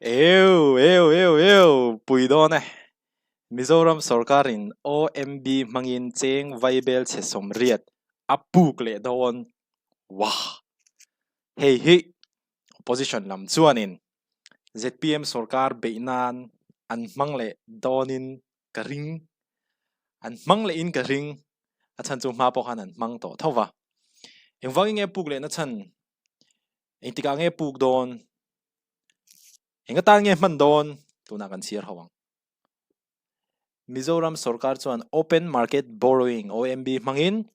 Eu eu eu eu pui dawn e. Mizoram sorkarin OMB hmangin cheng vaibel chhe sawmriat a puk leh dawn. Wah! Hei hi opposition lam chuanin zpm sorkar beih nan an hmang leh dawnin ka ring. An hmang lehin ka ring. A chhan chu hma pawh khan an hmang tawh tho va. Engvangin nge puk lehna chhan? Engtikah nge puk dawn? Eng atan nge hman dawn? Tunah kan chhiar ho ang. Mizoram sorkar chuan Open Market Borrowing, OMB, hmangin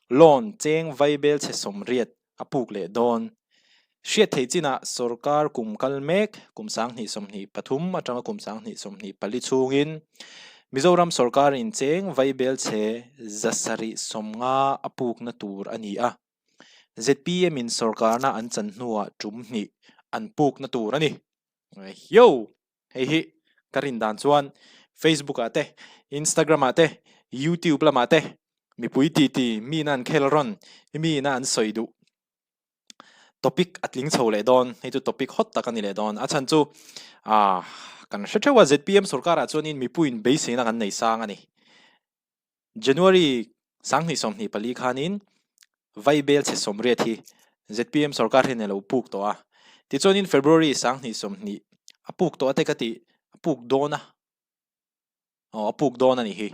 loan cheng vaibel chhe 80 a puk leh dawn. Hriat theih chinah sorkar kum kal mek kum 2023 atanga kum 2024 chhungin Mizoram sorkarin cheng vaibel chhe 750 a pukna tur a ni a. Zpm in sorkarna an chan hnuah tum hnih an pukna tur a ni. Yo! Hei hi ka rin dan chuan Facebook ah te, Instagram ah te, YouTube lamah te mipui titi mi ina an khel rawn, mi ina an sawi duh topic a tling chho leh dawn. Hei chu topic hot tak a ni leh dawn. A chhan chu ah kan hre theuh a zpm sorkarah chuanin mipuiin beiseina kan nei sang a ni. January 2024 khanin Vaibel chhe 80 hi zpm sorkar hian a lo puk tawh a. Tichuanin February 2020 a puk tawh a te ka tih a puk dawn a, aw a puk dawn a nih hi.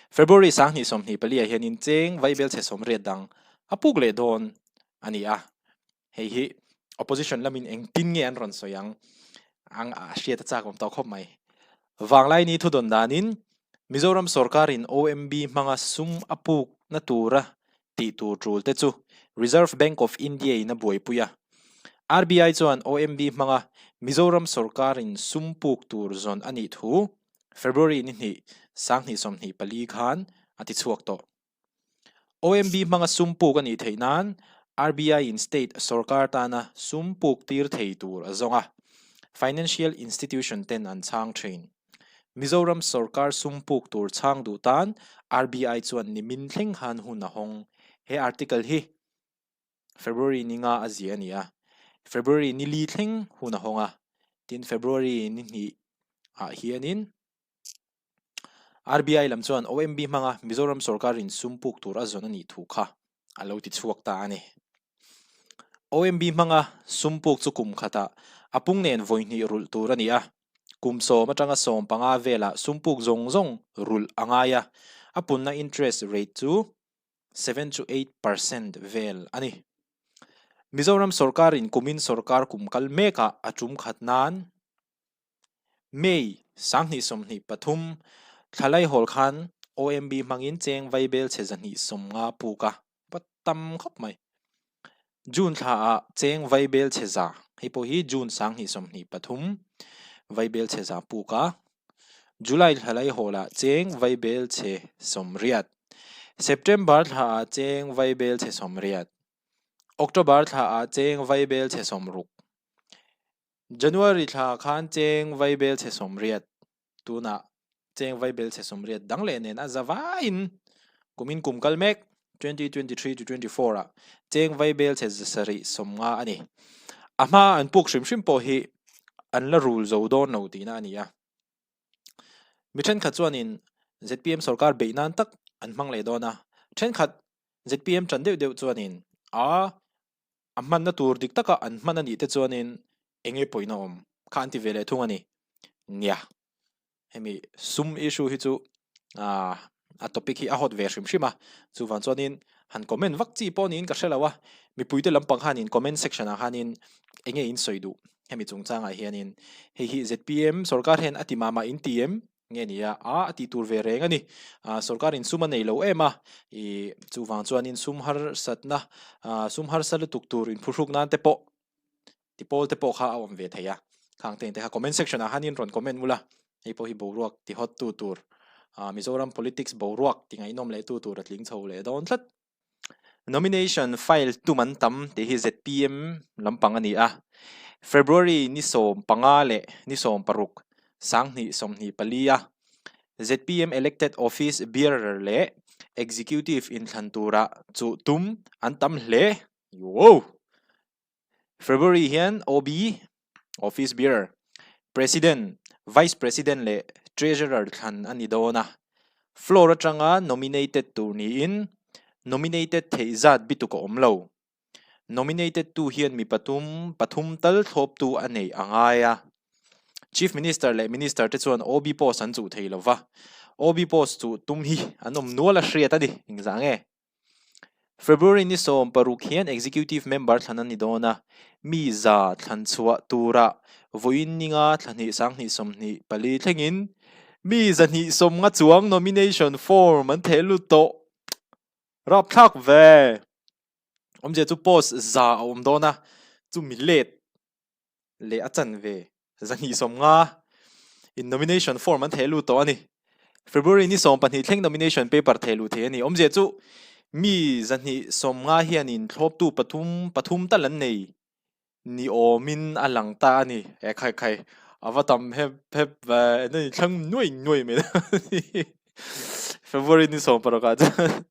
February 2024 ah hianin cheng Vaibel chhe 80 dang a puk leh dawn a ni a. Hei hi opposition lamin engtin nge an rawn sawi ang ang a hriat a chak awm tawh khawp mai. Vanglaini thudawn danin Mizoram sorkarin OMB hmanga sum a pukna tura tih tur tul te chu Reserve Bank of India in a buaipui a. RBI chuan OMB hmanga Mizoram sorkarin sum puk tur zawn a nih thu February ni hnih, 2024 khan a ti chhuak tawh. OMB hmanga sum puk a nih theih nan RBI in state sorkar tana sum puk tir thei tur a zawng a, financial institution ten an chhang thin. Mizoram sorkar sum puk tur chhang duh tan RBI chuan nimin thleng khan hun a hawng. He article hi February ni nga a zia a ni a, February ni li thleng hun a hawng a, tin February ni hnih ah hianin RBI lam chuan OMB hmanga Mizoram sorkarin sum puk tur a zawn a nih thu kha a lo ti chhuak ta a ni. OMB hmanga sum puk chu kum khatah a pung nen vawi hnih rulh tur a ni a, kum 10 atanga 15 velah sum puk zawng zawng rulh a ngai a, a punna interest rate chu 7 to 8% vel a ni. Mizoram sorkarin kumin sorkar kum kal mekah a tum khat nan May 2023 thla laihawl khan OMB hmangin cheng vaibel chhe 250 puk a, va tam khawp mai. June thla ah cheng vaibel chhe za, hei pawh hi June 2023 vaibel chhe za puk a, July thla laihawl ah cheng vaibel chhe 80, September thla ah cheng vaibel chhe 80, October thla ah cheng vaibel chhe 60. January thla khan cheng vaibel chhe 80, tunah cheng vaibel chhe 80 dang leh nen a za vaiin kumin kum kal mek 2023 to 24 ah cheng vaibel chhe 750 a ni. A hma an puk hrim hrim pawh hi an la rul zo dawn lo tihna a ni a. Mi thenkhat chuanin zpm sorkar beih nan tak an hmang leh dawn a, thenkhat zpm tan deuh deuh chuanin a A hmanna tur dik taka an hman a nih te chuanin eng nge pawhin a awm kha an ti ve leh thung a ni. Nia, hemi sum issue hi chu ah a topic hi a hot ve hrim hrim a, chuvang chuanin han comment vak chi pawh niin ka hre lo a, mipuite lampang khanin comment section ah khanin eng nge in sawi duh hemi chungchangah hianin hei hi zpm sorkar hian a ti mah mah in ti em? Nge ni a, a a tih tur ve reng a ni. Ah sorkarin sum a nei lo em a, ih chuvang chuanin sum harsatna ah sum harsa lutuk tur inphuhruk nan te pawh ti pawl te pawh kha a awm ve thei a. Khang te te kha comment section ah khanin rawn comment ula, hei pawh hi boruak ti hot tu tur ah Mizoram politics boruak ti ngaihnawm leh tu tur a tling chho leh dawn tlat. Nomination file tum an tam tih hi zpm lampang a ni a. February ni 15 leh ni 16, 2024 a zpm elected office bearer leh executive inthlan tura chuh tum an tam hle. Wow! February hian OB, Office Bearer, President, Vice President leh Treasurer thlan a ni dawn a. Floor atanga nominated tur niin, nominated theih zat bituk a awm lo. Nominated tu hian mi pathum pathum tal thlawptu a neih a ngai a. Chief Minister leh Minister te chuan OB post an chuh thei lo va. OB post chuh tum hi an awm nual a hriat a ni. Engzah nge? February ni 16 hian Executive Member thlan a ni dawn a, mi za thlan chhuah tura vawiin ninga thla hnih sanghnih 24 thlengin mi 250 chuang nomination form an theh lut tawh. Rapthlak ve! Awmzia chu post za a awm dawn a, chumi let leh a chanve 250 in nomination form an theh lut tawh a ni. February ni 12 thleng nomination paper theh luh thei a ni. Awmzia chu mi 250 hianin thlawptu pathum pathum tal an nei ni awmin a lang ta a ni. E khai khai, a va tam hep hep ve, en a inthlang nuai nuai mai a ni. February ni 16 ah chuan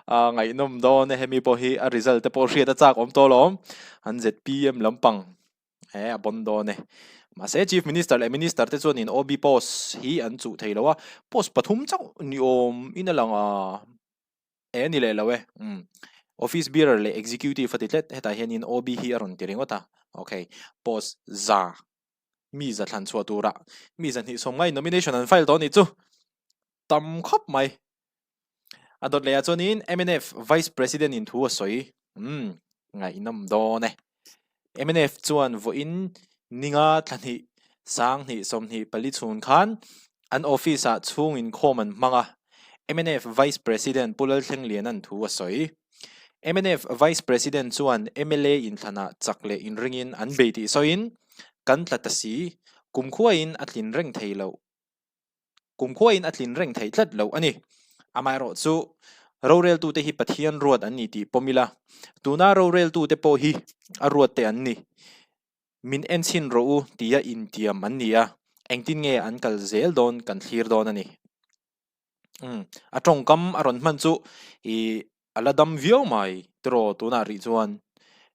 a ngaihnawm dawn e, hemi pawh hi a result te pawh hriat a chak awm tawh alawm, an ZPM lampang e a bawn dawn e. Mahse Chief Minister leh Minister te chuanin OB post hi an chuh thei lo a, post pathum chauh ni awm in a lang a. E ni leh lo e. Umm. Office bearer leh executive a ti tlet, hetah hianin OB hi a rawn ti ringawt a. Ok. Post za mi za thlan chhuah turah mi 250 nomination an file tawh a nih chu. Tam khawp mai. A dawt lehah chuanin mnf Vice President in thu a sawi. Umm. Ngaihnawm dawn e. Mnf chuan vawiin ninga thla hnih 2024 chhun khan an office-ah chhung inkhawm an hmang a, mnf Vice President Pu Lalthlengliana'n thu a sawi. Mnf Vice President chuan mla inthlanah chak leh inringin an bei tih sawiin, Kan tla ta si, kumkhuain a tlin reng thei loh. Kumkhuain a tlin reng theih tlat loh a ni. Amaherawhchu, roreltute hi Pathian ruat an ni tih pawm ila, tuna roreltute pawh hi a ruatte an ni. Min enchhin rawh u tia intiam an ni a, engtin nge an kal zel dawn kan thlir dawn a ni. Umm, a tawngkam a rawn hman chu i a la dam viau mai tiraw tunah rih chuan.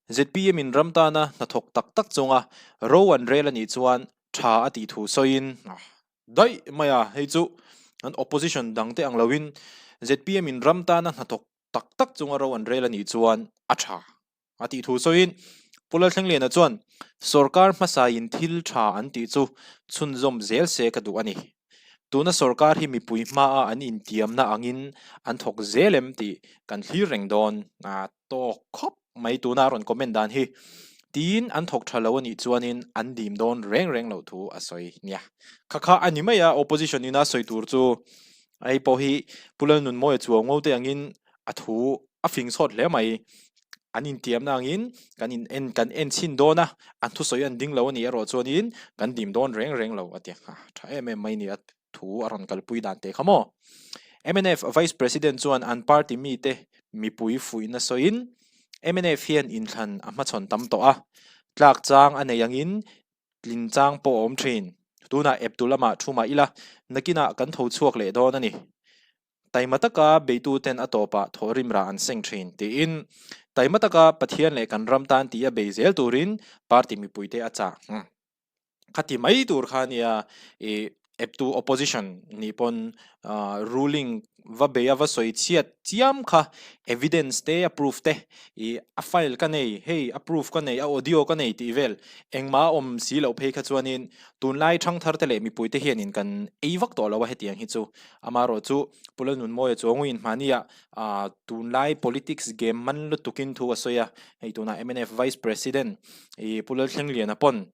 ZPM in ram tana hnathawk tak tak chunga ro an rel a nih chuan tha a tih thu sawiin daih mai a, hei chu an opposition dang te ang loin ZPM in ram tana hnathawk tak tak chunga ro an rel a nih chuan a tha a tih thu sawiin Pu Lalthlengliana chuan sawrkar hmasain thil tha an tih chu chhunzawm zel se ka duh a ni. Tuna sawrkar hi mipui hmaa an intiamna angin an thawk zel em tih kan thlir reng dawn a tawk khawp mai tuna a rawn comment dan hi. Tiin an thawk tha lo a nih chuanin an dim dawn reng reng loh thu a sawi nia. Kha kha a ni mai a, opposition ina sawi tur chu hei pawh hi Pu Lalnunmawia chuau ngo te angin a thu a fing chhawt hle mai. An intiamna angin kan in en kan en chhin dawn a, an thusawi an ding lo a nih erawh chuanin kan dim dawn reng reng lo a ti a, tha em em mai ni a thu a rawn kalpui dan teh kha maw. Mnf Vice President chuan an party mite mipui fuihna sawiin mnf hian inthlan a hmachhawn tam tawh a, tlak chang a nei angin tlin chang pawh a awm thin. Tunah eptu lamah thu mah ila, nakinah kan tho chhuak leh dawn a ni. Taima taka beituten a tawpah thawhrim rah an seng thin, tiin taima taka Pathian leh kan ram tan tih a bei zel turin party mipuite a chah. Khati mai tur kha nia i eptu opposition nih pawn ruling va bei a va sawi chhiat chiam kha evidence te a proof te i a file ka nei hei a proof ka nei a audio ka nei tih vel engmah a awm si loh phei kha chuanin tunlai thangthar te leh mipuite hianin kan ei vak tawh lo a hetiang hi chu. Amaherawh chu Pu Lalnunmawia chu anguin hmahnia tunlai politics game man lutukin thu a sawi a, hei tunah mnf Vice President i Pu Lalthlengliana pawn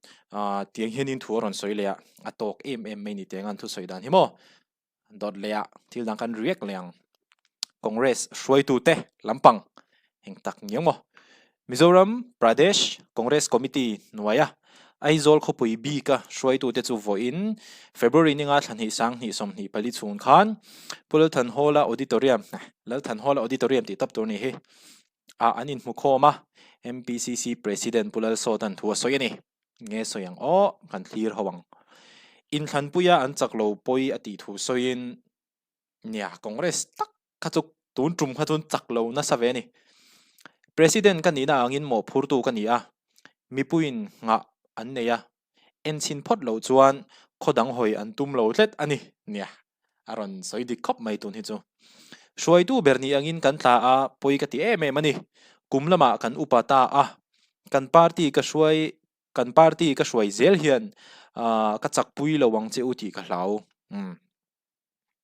tiang hianin thu a rawn sawi leh a, a tawk em em mai ni tiang an thusawi dan hi maw? Dawt leh a thil dang khan react leh ang. Congress hruaitute lampang eng tak ngiang maw? Mizoram Pradesh Congress Committee hnuaia Aizawl khawpui bika hruaitute chu vawiin February ninga thla hnih 2024 chhung khan Pu Lalthanhawla Auditorium, Lalthanhawla Auditorium tih tap tur ni hi, ah an inhmukhawm a, MPCC President Pu Lalsawta'n thu a sawi a ni. Nge sawi ang aw, kan thlir ho ang. Inthlanpuia an chak lo pawi a tih thu sawiin nia Congress tak kha chu tun tum kha chuan chak lo nasa ve a ni. President ka nihna angin mawhphurtu ka ni a, mipuiin nghah an nei a. Enchhin phawt loh chuan khaw dang hawi an tum lo tlet a ni. Nia, a rawn sawi dik khawp mai tun hi chu. Hruaitu ber ni angin kan tla a, pawi ka ti em em a ni. Kum lamah kan upa ta a, kan party ka hruai kan party ka hruai zel hian ka chakpui lo ang che u tih ka hlau. Umm.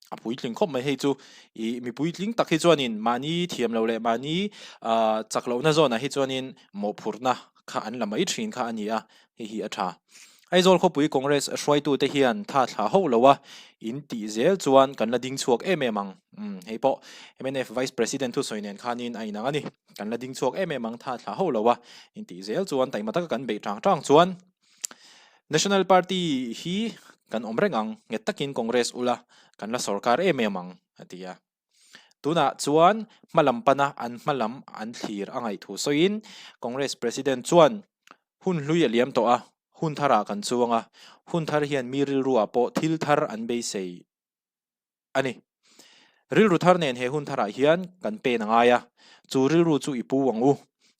A puitling khawp mai hei chu ih mi puitling tak hi chuanin mahni thiam loh leh mahni ah chak lohna zawnah hi chuanin mawhphurhna kha an la mai thin kha a ni a, hei hi a tha. Aizawl khawpui Congress hruaitute hian tha thla hauh lo a, in tih zel chuan kan la ding chhuak em em ang. Umm hei pawh mnf Vice President thusawi nen khanin a inang a ni. Kan la ding chhuak em em ang tha thla hauh lo a, in tih zel chuan taima taka kan beih tang tang chuan National Party hi kan awm reng ang, nghet takin Congress ula kan la sorkar em em ang, a ti a. Tunah chuan hmalam pana an hmalam an thlir a ngaih thu sawiin Congress President chuan, Hun hlui a liam tawh a, hun tharah kan chuang a, hun thar hian mi rilruah pawh thil thar an beisei a ni. Rilru thar nen he hun tharah hian kan pen a ngai a, chu rilru chu i pu ang u.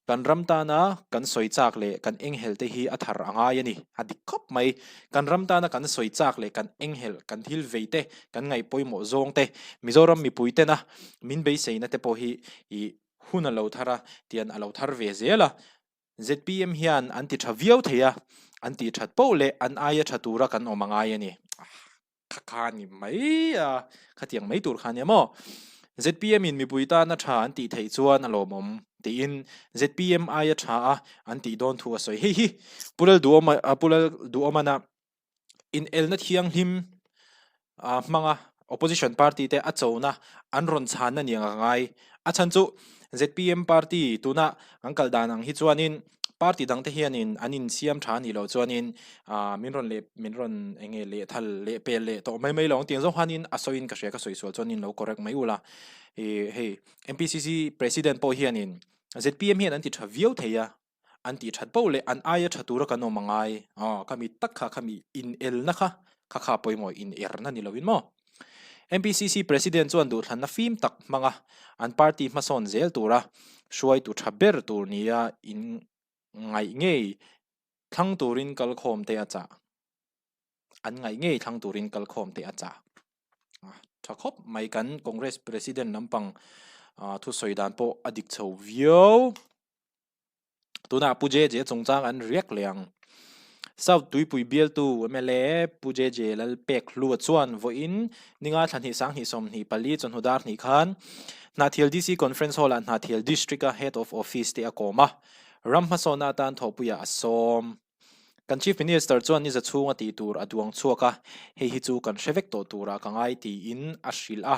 Kan ram tana kan sawi chak leh kan enghelh te hi a thar a ngai a ni. A dik khawp mai. Kan ram tana kan sawi chak leh kan enghelh, kan thil vei te, kan ngaih pawimawh zawng te, Mizoram mipui tena min beiseina te pawh hi i hun a lo thar a, tian a lo thar ve zel a. Zpm hian an ti tha viau thei a, an tih that poh leh an aia tha tura kan awm a ngai a ni. Kha kha ni mai a, khatiang mai tur kha nia maw? Zpm in mipui tana tha an tih theih chuan a lawmawm tiin zpm aia tha a an tih dawn thu a sawi. Hei hi Pu Lalduhawma Pu Lalduhawmana inelna thianghlim hmanga opposition party te a chona an rawn chhanna ni ang a ngai. A chhan chu zpm party tuna an kal dan ang hi chuanin party dang te hianin an insiam tha anih loh chuanin ah min rawn leh min rawn eng nge lehthal leh pel leh tawh mai mai lo ang tiang zawng khanin a sawiin ka hria ka sawi sual chuanin lo correct mai ula ih hei M_P_C_C president pawh hianin Z_P_M hian an ti tha viau thei a an tih that poh leh an aia tha tura kan awm a ngai aw khami tak kha khami inelna kha kha kha pawimawh inerna ni lovin maw. MPCC President chuan duhthlanna fim tak hmanga an party hmasawn zel tura hruaitu tha ber tur nia in ngaih ngei thlang turin kalkhawm te a chah. An ngaih ngei thlang turin kalkhawm te a chah. Tha khawp mai kan Congress President lampang thusawi dan pawh a dik chho viau. Tunah Pu JJ chungchang an riak leh ang. South Tuipui bialtu mla Pu JJ Lalpekhlua chuan vawiin ninga thla hnih sanghnih 24 chawhnu dar hnih khan Hnahthial DC Conference Hall-ah Hnahthial District-a Head of Office te a kawm a, ram hmasawnna atan thawhpuiah a sawm. Kan Chief Minister chuan niza chhunga tih tur a duang chhuak a, hei hi chu kan hre vek tawh turah ka ngai tiin a hrilh a.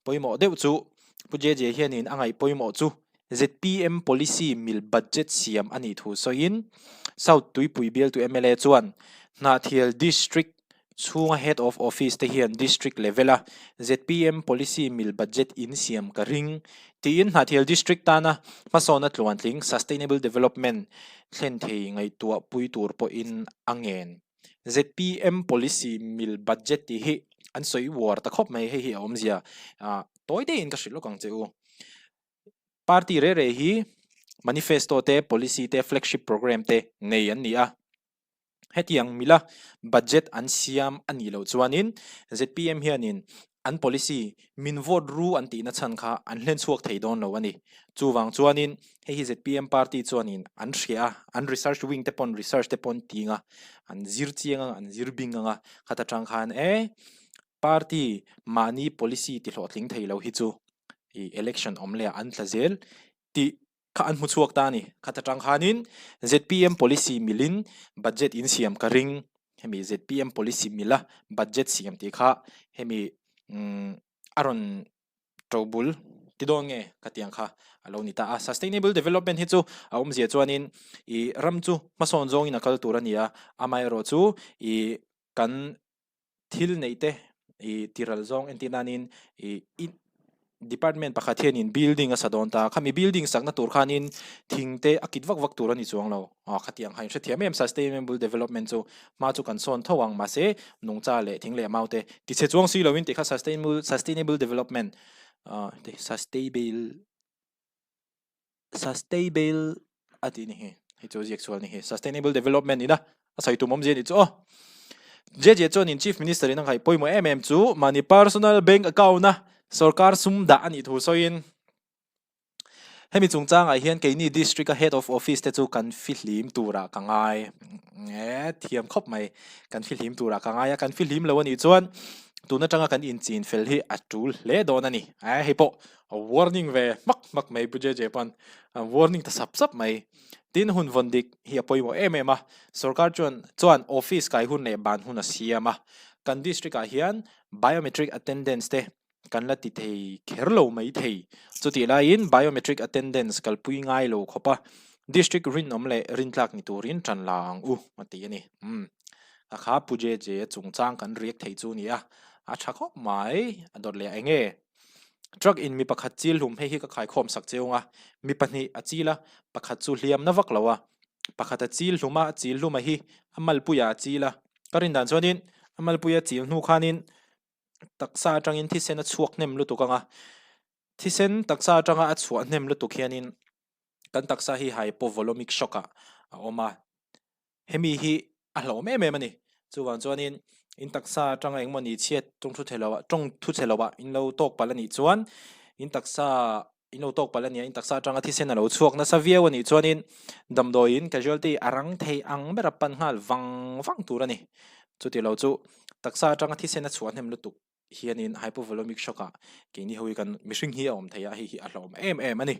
Pawimawh deuh chu Pu JJ hianin a ngaih pawimawh chu zpm policy mil budget siam a nih thu sawiin South Tuipui bialtu mla chuan Hnahthial District chhunga Head of Office te hian District level a zpm policy mil budget in siam ka ring tiin Hnahthial District tana hmasawnna tluantling Sustainable Development thlen thei ngaihtuah pui tur pawhin a ngen. Zpm policy mil budget tih hi an sawi uar ta khawp mai hei hi a awmzia tawi deuhin ka hrilh lawk ang che u. Party reh reh hi manifesto te, policy te, flagship programme te nei an ni a. Hetiang mila budget an siam a nih loh chuanin zpm hianin an policy min vote ru an tihna chhan kha an hlen chhuak thei dawn lo a ni. Chuvang chuanin hei hi zpm party chuanin an hria a, an research wing te pawn research te pawn ting a, an zir chiang ang, an zir bing ang a, khata tang khan e party mahni policy ti hlawhtling thei lo hi chu ih election awm leh ah an tla zel tih kha an hmu chhuak ta a ni. Khat atang khanin zpm policy milin budget in siam ka ring hemi zpm policy mila budget siam tih kha hemi umm a rawn to bul ti dawn nge ka tiang kha a lo ni ta a. Sustainable development hi chu a awmzia chuanin ih ram chu hmasawn zawngin a kal tur a ni a, amaherawhchu ih kan thil neih te ih tiral zawng entir nanin ih in department pakhat hianin building a sa dawn ta khami building sakna tur khanin thing te a kit vak vak tur a ni chuang lo ah khatiang kha in hrethiam em sustainable development chu hma chu kan sawn tho ang mahse nungcha leh thing leh mau te tichhe chuang si lovin tih kha sustainable sustainable development ah sustainable Sustainable a tih ni hi, hei chu ziak sual ni hi, Sustainable Development ina A sawi tum awmzia nih chu aw. JJ chuanin Chief Minister in a ngaih pawimawh em em chu mahni personal bank account a sorkar sum dah a nih thu sawiin hemi chungchangah hian keini district a head of office te chu kan fihlim turah ka ngai e thiam khawp mai kan fihlim turah ka ngai a kan fihlim lo a nih chuan tun atanga kan inchin fel hi a tul hle dawn a ni e hei pawh a warning ve hmak hmak mai Pu JJ pawn a warning ta sap sap mai. Tin, hun vawn dik hi a pawimawh em em a, sorkar chuan chuan office kai hun leh ban hun a siam a, kan district ah hian biometric attendance te kan la ti thei kher lo mai thei. Chutih laiin biometric attendance kalpui ngai lo khawp a, district rinawm leh rintlak ni turin tan la ang u a ti a ni. Umm a kha Pu JJ chungchang kan riak thei chu a ni a, a tha khawp mai, a dawt leh eng nge? Truck in mi pakhat chil hlum hei hi ka khaikhawm sak cheu ang a, mi pahnih a chil a, pakhat chu hliam na vak lo a, pakhat a chil hlum a, a chil hlum a hi a malpuia a chil a, ka rin dan chuanin a malpuia chil hnu khanin taksa atangin thisen a chhuak hnem lutuk ang a, thisen taksa atanga a chhuah hnem lutuk hianin kan taksa hi hypovolemic shock ah a awm a. Hemi hi a hlauhawm em em a ni. Chuvang chuanin in taksa atanga engmawni chhiat tawng thu thei loah tawng thu chhe loah in lo tawk palh a nih chuan in taksa in lo tawk palh a nia in taksa atanga thisen a lo chhuak nasa viau a nih chuanin damdawiin casualty a rang thei ang ber a pan nghal vang vang tur a ni. Chuti lo chu taksa atanga thisen a chhuah hnem lutuk hianin hypovolemic shock ah keini ho hi kan mihring hi a awm thei a, hei hi a hlauhawm em em a ni.